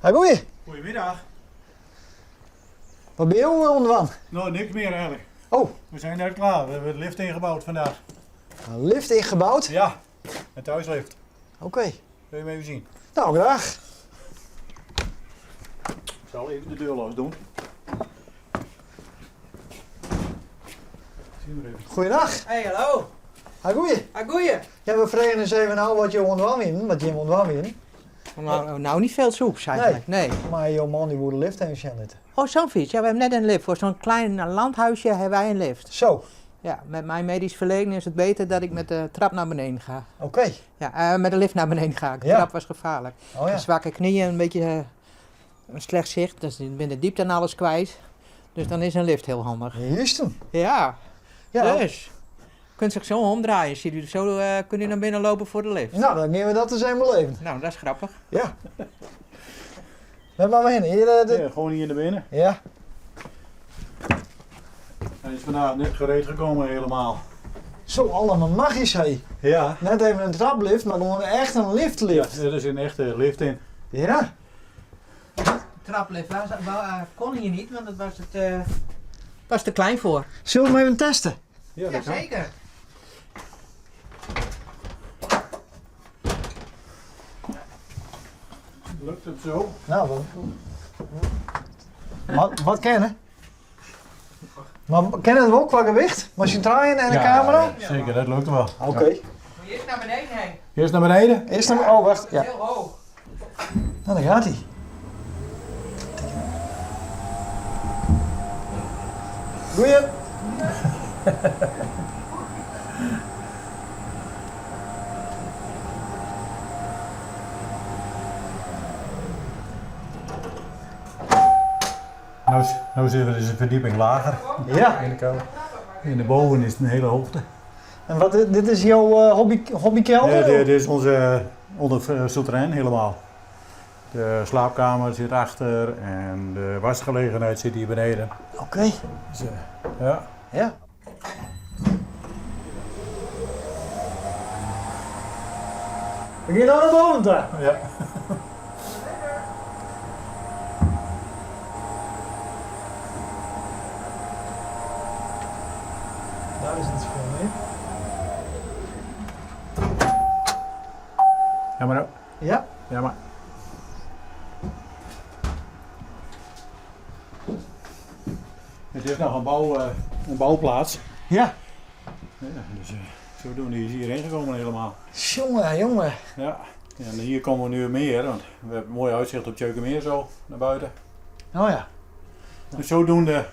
Ha goeie. Goedemiddag. Wat binne jo oan it dwaan? Nou, niks meer eigenlijk. Oh. We zijn net klaar. We hebben de lift ingebouwd vandaag. Een lift ingebouwd? Ja, een thuislift. Oké. Wil je hem even zien? Nou, graag. Ik zal even de deur los doen. Zien we even. Goeiedag. Hey, hallo. Ha goeie. Ha goeie. Ja, we fregen eens even ôf wat jo oan it dwaan wienen, wat jim oan it dwaan wienen. Nou, nou niet veel soeps eigenlijk, nee. Maar jo man die woe de lift even sjen litte. Oh, zo'n fiets. Ja, we hebben net een lift. Voor zo'n klein landhuisje hebben wij een lift. Zo. Ja, met mijn medisch verleden is het beter dat ik met de trap naar beneden ga. Oké. Ja, met de lift naar beneden ga. De Ja. trap was gevaarlijk. Oh ja. Zwakke knieën, een beetje een slecht zicht. Dus ik ben de diepte en alles kwijt. Dus dan is een lift heel handig. Juist hem. Ja, Ja. dus. Je kunt zich zo omdraaien. Ziet u, zo kunt u naar binnen lopen voor de lift. Nou, dan gaan we dat eens even beleven. Nou, dat is grappig. Ja. Waar maar we heen? Hier, de... Ja, gewoon hier naar binnen. Ja. Hij is vandaag net gereed gekomen helemaal. Zo allemaal magisch, hé. Ja. Net even een traplift, maar gewoon echt een liftlift. Ja, er is een echte lift in. Ja. Traplift was, kon hier niet, want het was, het, was te klein voor. Zullen we hem even testen? Ja, dat kan. zeker. Lukt het zo? Nou, wat, wat, wat kennen? Maar kennen het wel qua gewicht? Maar je draaien en de camera? Ja, zeker, dat lukt wel. Oké. Moet je eerst naar beneden heen. Eerst naar beneden. Eerst naar... Oh, wacht. Ja. Heel hoog. Nou, daar gaat hij. Goeie. Nou, nou zitten we dus een verdieping lager Ja. in de kelder. En de boven is het een hele hoogte. En wat, dit is jouw hobbykelder? Nee, dit is onze onder souterrain helemaal. De slaapkamer zit achter en de wasgelegenheid zit hier beneden. Oké. Dus, ja. Ja. We gaan nou naar boven daar. Ja. Daar is het veel mee. Ja, maar nou. Ja. Ja, maar. Het is nog een bouwplaats. Ja. Ja, dus zodoende is hierheen gekomen helemaal. Jongen, jongen. Ja. En hier komen we nu meer, want we hebben een mooi uitzicht op Tjeukemeer zo, naar buiten. Oh ja. Dus zodoende,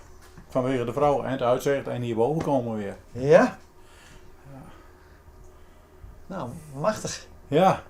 vanwege de vrouw en het uitzicht en hierboven komen we weer. Ja. Nou, machtig. Ja.